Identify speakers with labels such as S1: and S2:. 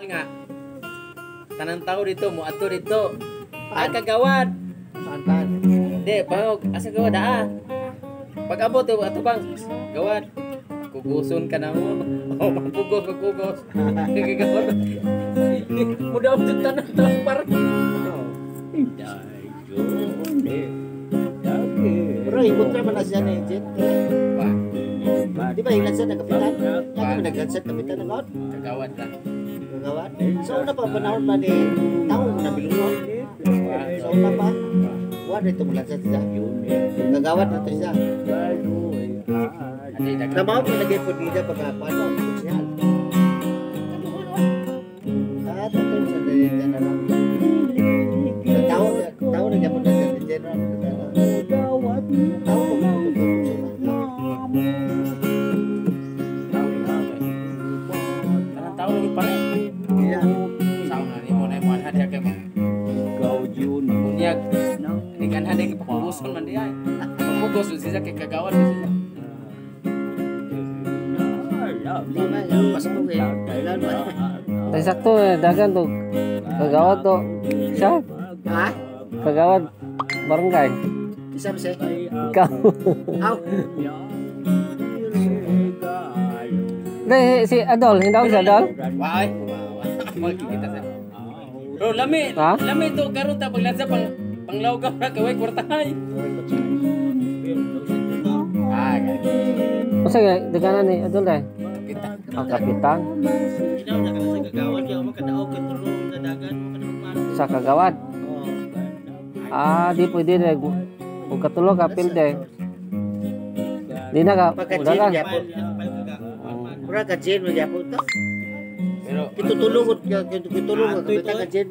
S1: Nga tanan tao dito mo adto dito. Ah, kagawad.
S2: Saan pa?
S1: Hindi, pangog asa gawad ah. Pag abot ato bang gawad. Kuguson ka na mo. Oh, mapugos, magkugos. Gagawad. Muda mo sa tanan tao par.
S2: Pero ikot naman na siya ni Jet.
S1: Pa,
S2: Di ba yung lansan na kapitan? Yan kami naglansan kapitan na kaon.
S1: Kagawad lang.
S2: Kagawad. Sa una pa, panahon pa ni tao mo na bilungon. Sa una pa, wa na ito lansan siya. Kagawad na ito siya.
S1: Adi dagan.
S2: Namaw mo lagi po nila pagka paano, konsehal. Ah, tatlo sa general. Sa tao, tao na gyapon na general. Tao mo na.
S1: Tanan tao lagi pare.
S2: Iya.
S1: Sao na nimo na mo anha kay mo. Unyag di kan hade kay pakuguson man di ay. Pagpugos siya kay kagawad siya.
S2: Lima, yung pasok eh. Kailan ba?
S3: Tay sakto eh, dagan to. Kagawad to. Siya,
S2: Ha?
S3: Kagawad barangay.
S2: Isa ba siya?
S3: Ikaw.
S2: Aw.
S3: Hindi, si Adol, hindi ako si Adol.
S1: Why? Magkikita sa. Bro, lami,
S3: Ha?
S1: Lami to karon ta paglansa pang panglawgaw ra kay way kwartahay. Ah, gani.
S3: Unsa nga daganan ni Adol eh?
S1: Kita.
S3: Ang kapitan
S4: Ginaw na ka na sa kagawad kaya mo kadaog kay tulong sa dagan mo kada magmano.
S3: Sa kagawad.
S4: Oo.
S3: Ah, di pwede na. Kung katulo ka pilde. Di na ka
S2: Pagka-jail
S3: udagan.
S2: gyapon.
S4: Pile kaga.
S2: Mura ka jail mo gyapon to.
S1: Pero
S2: Kitutulong kitutulong ka kapitan ka jail.